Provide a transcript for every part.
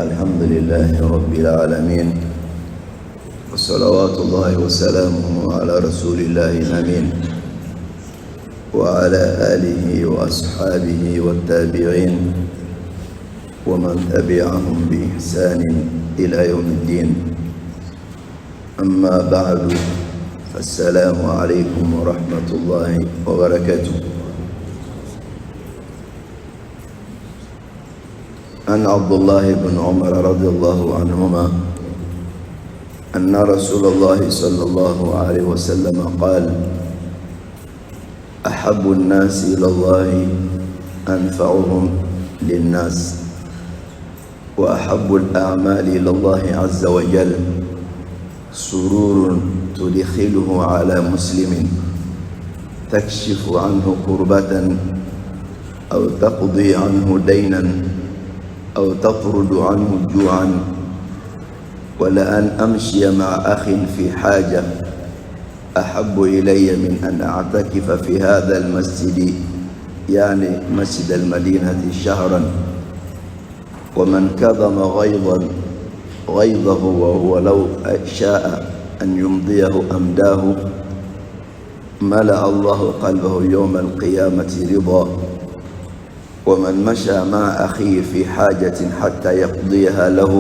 الحمد لله رب العالمين، وصلوات الله وسلامه على رسول الله الأمين وعلى آله وأصحابه والتابعين ومن تبعهم بإحسان إلى يوم الدين. أما بعد، فالسلام عليكم ورحمة الله وبركاته. عن عبد الله بن عمر رضي الله عنهما أن رسول الله صلى الله عليه وسلم قال: أحب الناس إلى الله أنفعهم للناس، وأحب الأعمال إلى الله عز وجل سرور تدخله على مسلم تكشف عنه كربة أو تقضي عنه دينا أو تطرد عنه جوعا، ولأن أمشي مع أخ في حاجة أحب إلي من أن أعتكف في هذا المسجد، يعني مسجد المدينة، شهرا. ومن كظم غيظه وهو لو شاء أن يمضيه أمداه، ملأ الله قلبه يوم القيامة رضا. ومن مشى مع أخيه في حاجة حتى يقضيها له،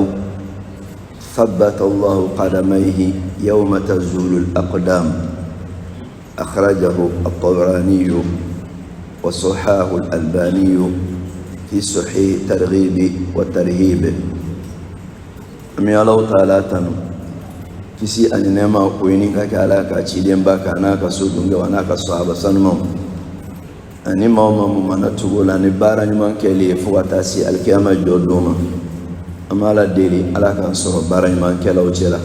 ثبت الله قدميه يوم تزول الأقدام. أخرجه الطبراني وصححه الألباني في صحيح الترغيب والترهيب. An bɛ Alahu Taala tanu. Kisi ani nɛɛma o ɲini ka kɛ Ala ka cidenba kan, n'a ka so dunkew, n'a ka sahaba sanumaw, ani maa o maa mun mana tugu o la ni baara ɲuman kɛli ye fo ka taa se alikiyama jɔ don ma. An bɛ Ala deli, Ala k'an sɔrɔ baara ɲuman kɛlaw cɛ la.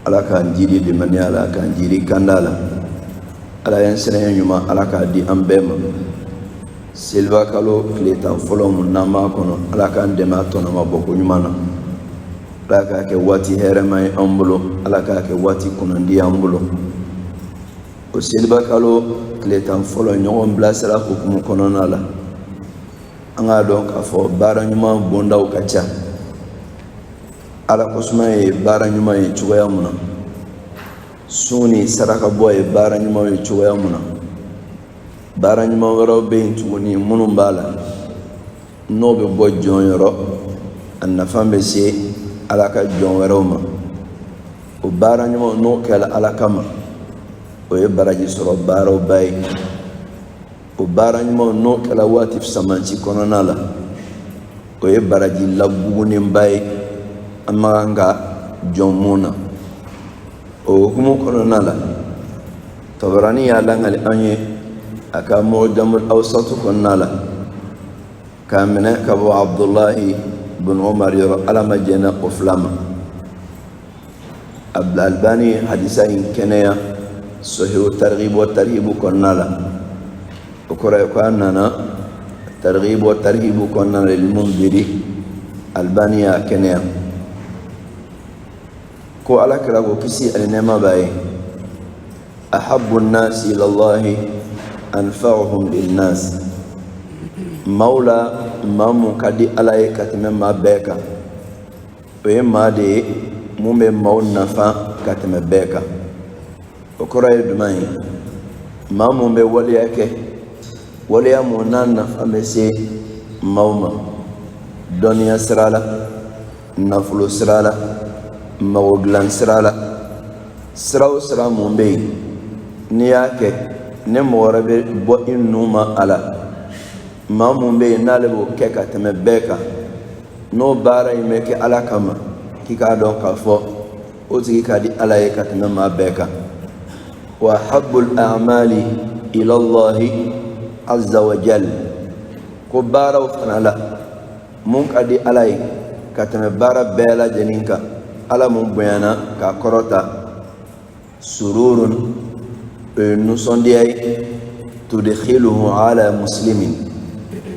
Ala k'an jidi limaniya la, k'an jidi kanda la. Ala ye siranya ɲuman, Ala k'a di an bɛɛ ma. Seliba kalo tile 10 fɔlɔ mun n'an b'a kɔnɔ, Ala k'an dɛmɛ a tɔnɔma bɔ ko ɲuman na. Ala k'a kɛ waati hɛrɛma ye an bolo, Ala k'a kɛ waati kunnandi ye an bolo. O seliba kalo tile 10 fɔlɔ, ɲɔgɔn bilasira hukumu kɔnɔna la, an k'a dɔn k'a fɔ baara ɲuman bondaw ka ca. Ala kosuma ye baara ɲuman ye cogoya mun na, sun ni saraka bɔ ye baara ɲuman ye cogoya mun na, baara ɲuman wɛrɛw bɛ yen tuguni minnu b'a la, n'o bɛ bɔ jɔn yɔrɔ, a nafa bɛ se Ala ka jɔn wɛrɛw ma. O baara ɲuman, n'o kɛra Ala kama, o ye baraji sɔrɔ baaraw ba ye. O baara ɲuman, n'o kɛra waati samanci kɔnɔna la, o ye baraji labugunenba ye an man kan ka jɔn mun na. O hukumu kɔnɔna la, Tabarani y'a lakali an ye a ka Mujamul Awsatu kɔnɔna la, k'a minɛ ka bɔ Abdulahi bin Umar yɔrɔ, Ala ma jɛnna o fila ma. Albani hadisa in kɛnɛya Sahihu Targhib wa Tarhibu kɔnɔna la. O kɔrɔ ye ko a nana Targhib wa Tarhibu kɔnɔna la Mundiri. Albani y'a kɛnɛya ko Ala kira ko, kisi ani nɛɛma b'a ye: ahabbu nasi ilallahi anfa'uhum linnas. Maaw la, maa mun ka di Ala ye ka tɛmɛ maa bɛɛ kan, o ye maa de ye mun bɛ maaw nafa ka tɛmɛ bɛɛ kan. O kɔrɔ ye jumɛn ye? Maa mun bɛ waleya kɛ, waleya mun n'a nafa bɛ se maaw ma, dɔnniya sira la, nafolo sira la, mago dilan sira la, sira o sira mun bɛ yen, n'i y'a kɛ ni mɔgɔ wɛrɛ bɛ bɔ i nu ma a la, maa mun bɛ yen n'ale b'o kɛ ka tɛmɛ bɛɛ kan, n'o baara in bɛ kɛ Ala kama, k'i k'a dɔn k'a fɔ o tigi ka di Ala ye ka tɛmɛ maa bɛɛ kan. Wa habbul a'mali ilallahi azza wa jal, ko baaraw fana la, mun ka di Ala ye ka tɛmɛ baara bɛɛ lajɛlen kan, Ala mun bonyana k'a kɔrɔta, sururun, o ye nisɔndiya ye, tudkhiluhu ala muslimin,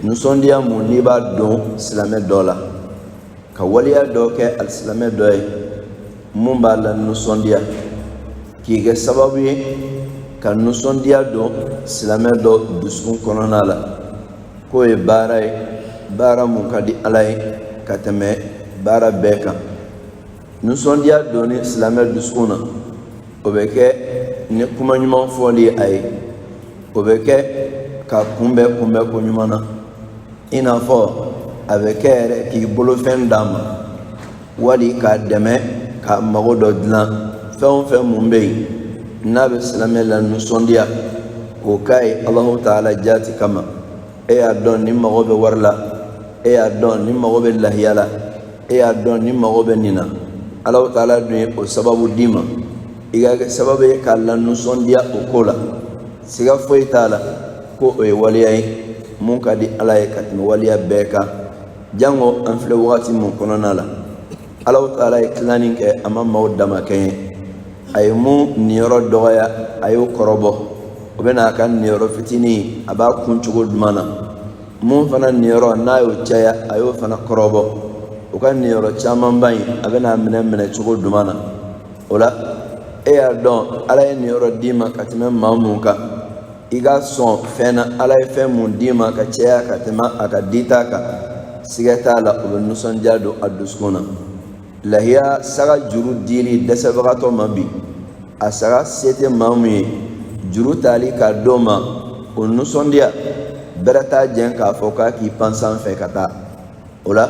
nisɔndiya mun n'i b'a don silamɛ dɔ la, ka waleya dɔ kɛ alisilamɛ dɔ ye mun b'a la nisɔndiya, k'i kɛ sababu ye ka nisɔndiya don silamɛ dɔ dusukun kɔnɔna la, k'o ye baara ye, baara mun ka di Ala ye. ka tɛmɛ baara bɛɛ kan. Nisɔndiya donni silamɛ dusukun na, o bɛ kɛ ni kuma ɲuman fɔli ye a ye, o bɛ kɛ k'a kunbɛn kunbɛn ko ɲuman na, i n'a fɔ a bɛ kɛ yɛrɛ k'i bolofɛn d'a ma, wali k'a dɛmɛ k'a mago dɔ dilan. Fɛn o fɛn mun bɛ yen n'a bɛ silamɛ la nisɔndiya, k'o k'a ye Alahu taala jaati kama. E y'a dɔn nin mago bɛ wari la, e y'a dɔn nin mago bɛ lahiya la, e y'a dɔn nin mago bɛ nin na. Alahu taala dun ye o sababu d'i ma, i ka kɛ sababu ye k'a lanisɔndiya o ko la. Siga foyi t'a la ko o ye waleya ye mun ka di Ala ye ka tɛmɛ waleya bɛɛ kan. Jango an filɛ wagati mun kɔnɔna la, Alahu taala ye tilanni kɛ, a ma maaw dama kɛɲɛ. A ye mun niyɔrɔ dɔgɔya, a y'o kɔrɔbɔ, o bɛ n'a ka niyɔrɔ fitinin, a b'a kun cogo jumɛn na. Mun fana niyɔrɔ n'a y'o caya, a y'o fana kɔrɔbɔ, o ka niyɔrɔ camanba in, a bɛ n'a minɛ minɛ cogo jumɛn na. O la, e y'a dɔn Ala ye niyɔrɔ d'i ma ka tɛmɛ maa mun kan, i ka sɔn fɛn na Ala ye fɛn mun d'i ma ka caya ka tɛmɛ a ka dita kan, siga t'a la, o bɛ nisɔndiya don a dusukun na. Lahiya saga juru dili dɛsɛbagatɔ ma bi, a saga se tɛ maa mun ye, juru tali k'a d'o ma, o nisɔndiya bɛrɛ t'a jɛn k'a fɔ k'a k'i pan sanfɛ ka taa o la.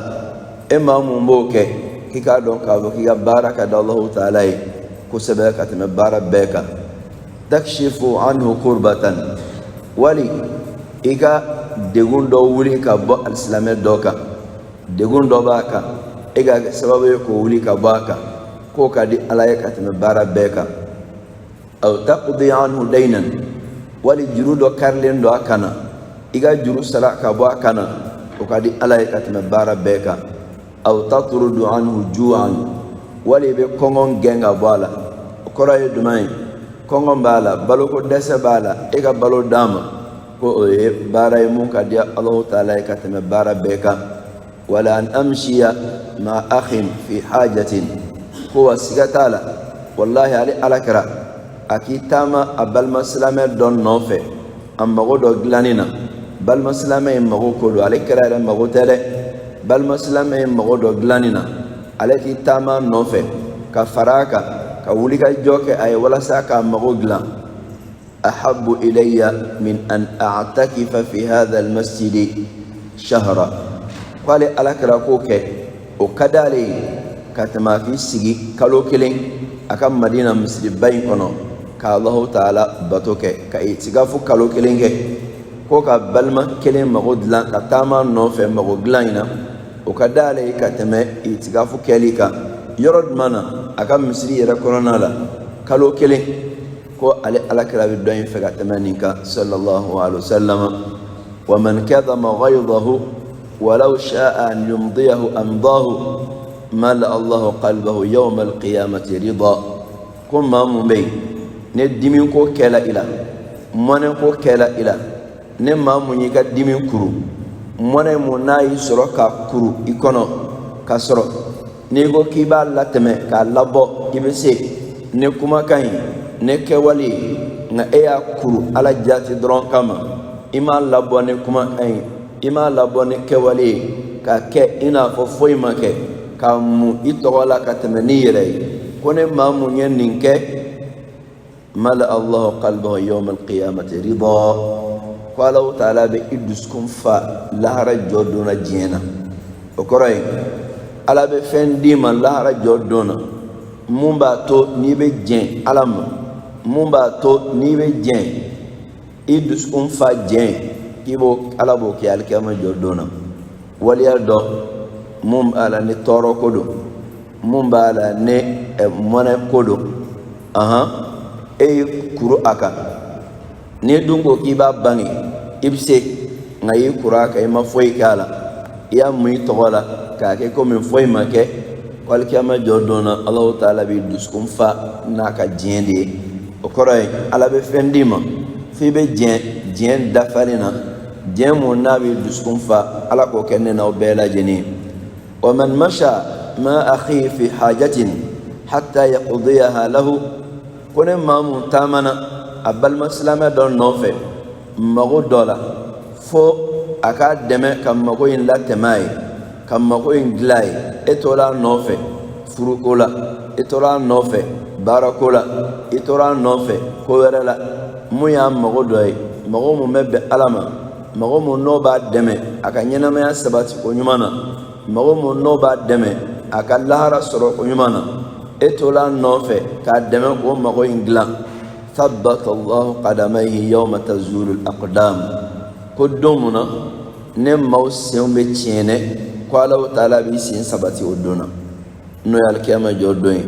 E maa mun b'o kɛ, k'i k'a dɔn k'a fɔ k'i ka baara ka di Alahu taala ye kosɛbɛ ka tɛmɛ baara bɛɛ kan. Takshifu anhu kurbatan, wali i ka degun dɔ wuli ka bɔ alisilamɛ dɔ kan, degun dɔ b'a kan, e ka kɛ sababu ye k'o wuli ka bɔ a kan, k'o ka di Ala ye ka tɛmɛ baara bɛɛ kan. Aw taqdi anhu daynan, wali juru dɔ karilen don a kan na, i ka juru sara ka bɔ a kan na, o ka di Ala ye ka tɛmɛ baara bɛɛ kan. Aw tatrudu anhu ju'an, wali i bɛ kɔngɔ gɛn ka bɔ a la. O kɔrɔ ye jumɛn ye? Kɔngɔ b'a la, baloko dɛsɛ b'a la, e ka balo d'a ma, ko o ye baara ye mun ka di Alahu taala ye ka tɛmɛ baara bɛɛ kan. Wala an amshiya ma akhin fi hajatin, ko wa siga t'a la, wallahi, ale Ala kira a k'i taama a balima silamɛ dɔ nɔfɛ a mago dɔ dilanni na. Balima silamɛ in mago ko don, ale kira yɛrɛ mago tɛ dɛ. Balima silamɛ in mago dɔ dilanni na, ale k'i taama nɔfɛ ka fara a kan, ka wuli ka jɔ kɛ a ye walasa k'a mago dilan. Ahabbu ilayya min an a'takifa fi hadha almasjidi shahra, k'ale Ala kira k'o kɛ, o ka d'ale ye ka tɛmɛ a k'i sigi kalo kelen a ka Madina misiriba in kɔnɔ ka Alahu taala bato kɛ, ka itikafu kalo kelen kɛ. Ko ka balima kelen mago dilan ka taama nɔfɛ mago dilan in na, o ka d'ale ye ka tɛmɛ itikafu kɛli kan yɔrɔ jumɛn na? A ka misiri yɛrɛ kɔnɔna la kalo kelen. Ko ale Ala kira bɛ dɔ in fɛ ka tɛmɛ nin kan, sallallahu alaihi wa sallam. Wa man kadhama ghaydahu walaw sha'a an yumdiyahu amdahu mala Allahu qalbahu yawma alqiyamati rida, ko maa mun bɛ yen ne dimi ko kɛla i la, mɔnɛ ko kɛla i la, ne maa mun y'i ka dimi kuru, mɔnɛ mun n'a y'i sɔrɔ ka kuru i kɔnɔ, ka sɔrɔ n'i ko k'i b'a latɛmɛ k'a labɔ, i bɛ se ni kumakan ye, ni kɛwale ye, nka e y'a kuru Ala jaati dɔrɔn kama, i m'a labɔ ni kumakan ye, i m'a labɔ ni kɛwale ye, k'a kɛ i n'a fɔ foyi ma kɛ, k'a mun i tɔgɔ la ka tɛmɛ n'i yɛrɛ ye, ko ne maa mun ye nin kɛ, mala Allahu qalbahu yawma alqiyamati rida, ko Alahu taala bɛ i dusukun fa lahara jɔ don na diɲɛ na. O kɔrɔ ye Ala bɛ fɛn d'i ma lahara jɔ don na mun b'a to n'i bɛ jɛn Ala ma, mun b'a to n'i bɛ jɛn i dusukun fa jɛn k'i b'o, Ala b'o kɛ alikiyama jɔ don na. Waleya dɔ mun b'a la ni tɔɔrɔ ko don, mun b'a la ni mɔnɛ ko don, ahan, e y'i kuru a kan, n'i dun ko k'i b'a bange, i bɛ se, nka i y'i kuru a kan, i ma foyi k'a la, i y'a mun i tɔgɔ la k'a kɛ komi foyi ma kɛ, ko alikiyama jɔ don na, Alahu taala b'i dusukun fa n'a ka diɲɛ de ye. O kɔrɔ ye Ala bɛ fɛn d'i ma f'i bɛ jɛn diɲɛ dafalen na, diɲɛ mun n'a b'i dusukun fa. Ala k'o kɛ ne n'aw bɛɛ lajɛlen ye. Wa man masha ma akhihi fi hajatin hatta yaqdiyaha lahu, ko ne maa mun taamana a balima silamɛ dɔ nɔfɛ mago dɔ la fo a k'a dɛmɛ ka mago in latɛmɛ a ye. ka mago in dilan ye. E tora a nɔfɛ furuko la, i tora a nɔfɛ baarako la, i tora a nɔfɛ ko wɛrɛ la, mun y'a mago dɔ ye, mago mun bɛ bɛn Ala ma, mago mun n'o b'a dɛmɛ a ka ɲɛnamaya sabati ko ɲuman na, mago mun n'o b'a dɛmɛ a ka lahara sɔrɔ ko ɲuman na, e tora a nɔfɛ k'a dɛmɛ k'o mago in dilan. Thabbata Allahu qadamayhi yawma tazulu al-aqdam, ko don mun na ne maaw senw bɛ tiɲɛnɛ, ko Alahu taala b'i sen sabati o don na, n'o ye alikiyama jɔ don ye.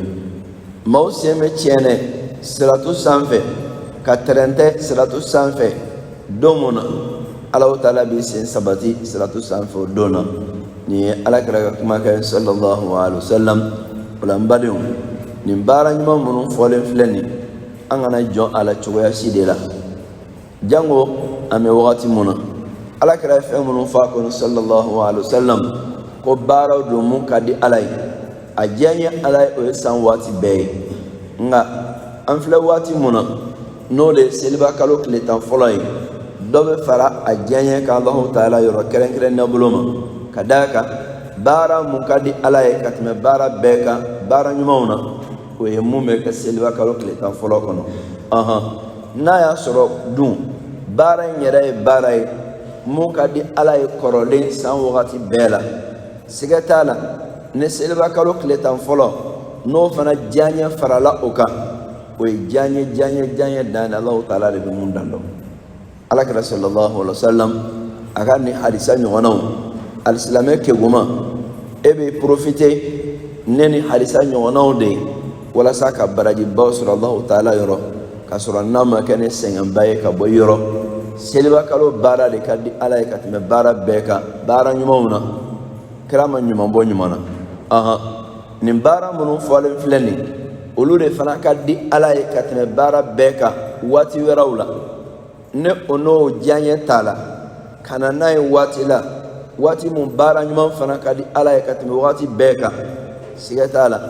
Maaw sen bɛ tiɲɛnɛ siratu sanfɛ ka tɛrɛntɛ siratu sanfɛ don mun na, Alahu taala b'i sen sabati siratu sanfɛ o don na. Nin ye Ala kira ka kumakan ye sallallahu alaihi wa sallam. O la n badenw, nin baara ɲuman minnu fɔlen filɛ nin, an kana jɔn a la cogoya si de la, jango an bɛ wagati mun na. Ala kira ye fɛn minnu fɔ a kɔnɔ sallallahu alaihi wa sallam, ko baaraw don mun ka di Ala ye, a diya ye Ala ye, o ye san waati bɛɛ ye. Nka an filɛ waati mun na, n'o de ye seliba kalo tile 10 fɔlɔ ye, dɔ bɛ fara a diyaɲɛ kan Alahu taala yɔrɔ kɛrɛnkɛrɛnnenya bolo ma, ka d'a kan baara mun ka di Ala ye ka tɛmɛ baara bɛɛ kan baara ɲumanw na, o ye mun bɛ kɛ seliba kalo tile 10 fɔlɔ kɔnɔ. Ɔhɔn, n'a y'a sɔrɔ dun baara in yɛrɛ ye baara ye mun ka di Ala ye kɔrɔlen san wagati bɛɛ la, siga t'a la, ni seliba kalo tile 10 fɔlɔ n'o fana diyaɲɛ farala o kan, o ye diyaɲɛ diyaɲɛ diyaɲɛ dan ye, Alahu taala de bɛ mun dan dɔn. Ala kira sallallahu alaihi wa sallam a ka nin hadisa ɲɔgɔnnaw, alisilamɛ keguma, e bɛ profite ne ni hadisa ɲɔgɔnnaw de ye walasa ka barajibaw sɔrɔ Alahu taala yɔrɔ, k'a sɔrɔ n'a ma kɛ ni sɛgɛnba ye ka bɔ yɔrɔ. Seliba kalo baara de ka di Ala ye ka tɛmɛ baara bɛɛ kan baara ɲumanw na. Kira ma ɲuman bɔ ɲuman na. Ahan, nin baara minnu fɔlen filɛ nin, olu de fana ka di Ala ye ka tɛmɛ baara bɛɛ kan waati wɛrɛw la. Ne o n'o diyaɲɛ t'a la ka na n'a ye waati la, waati mun baara ɲuman fana ka di Ala ye ka tɛmɛ waati bɛɛ kan, siga t'a la,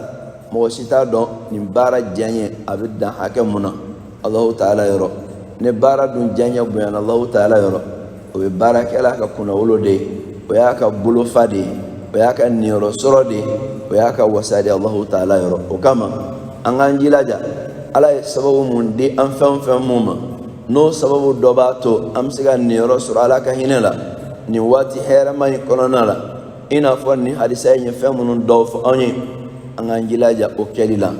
mɔgɔ si t'a dɔn nin baara diyaɲɛ a bɛ dan hakɛ mun na Alahu taala yɔrɔ. Ni baara dun diyaɲɛ bonyana Alahu taala yɔrɔ, o ye baarakɛla ka kunnawolo de ye, o y'a ka bolofa de ye, o y'a ka niyɔrɔ sɔrɔ de ye, o y'a ka wasa de ye Alahu taala yɔrɔ. O kama an k'an jilaja, Ala ye sababu mun di an fɛn o fɛn mun ma, n'o sababu dɔ b'a to an bɛ se ka niyɔrɔ sɔrɔ Ala ka hinɛ la nin waati hɛrɛma in kɔnɔna la, i n'a fɔ nin hadisa in ye fɛn minnu dɔw fɔ anw ye, an k'an jilaja o kɛli la.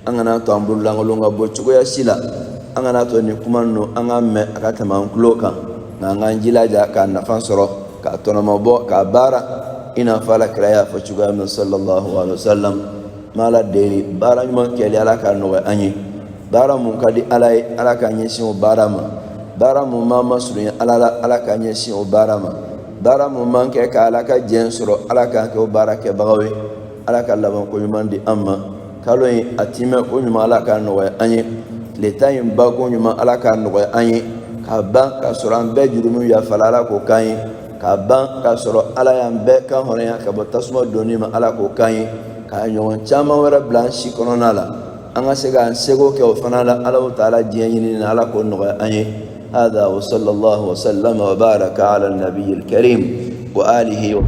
An kana to an bololankolon ka bɔ cogoya si la. An kana to nin kuma ninnu an k'a mɛn a ka tɛmɛ an tulo kan, nka an k'an jilaja k'a nafa sɔrɔ, k'a tɔnɔmabɔ, k'a baara, i n'a fɔ Ala kira y'a fɔ cogoya min sallallahu alaihi wa sallam. N b'Ala deli, baara ɲuman kɛli, Ala k'a nɔgɔya an ye. Baara mun ka di Ala ye, Ala k'an ɲɛsin o baara ma. Baara mun b'an masurunya Ala la, Ala k'an ɲɛsin o baara ma. Baara mun b'an kɛ ka Ala ka jɛn sɔrɔ, Ala k'an kɛ o baara kɛbagaw ye. Ala ka labanko ɲuman di an ma. Kalo in a timɛ ko ɲuman, Ala k'a nɔgɔya an ye. Tile 10 in bako ɲuman, Ala k'a nɔgɔya an ye. K'a ban k'a sɔrɔ an bɛɛ jurumu yafala, Ala k'o k'an ye. K'a ban k'a sɔrɔ Ala y'an bɛɛ kan hɔrɔnya ka bɔ tasuma donni ma, Ala k'o k'an ye. K'a ɲɔgɔn caman wɛrɛ bila an si kɔnɔna la, an ka se k'an seko kɛ o fana la Alahu taala diɲɛ ɲini na, Ala k'o nɔgɔya an ye. Hada wa sallallahu wa sallama wa baraka ala nabiyil karim wa alihi wa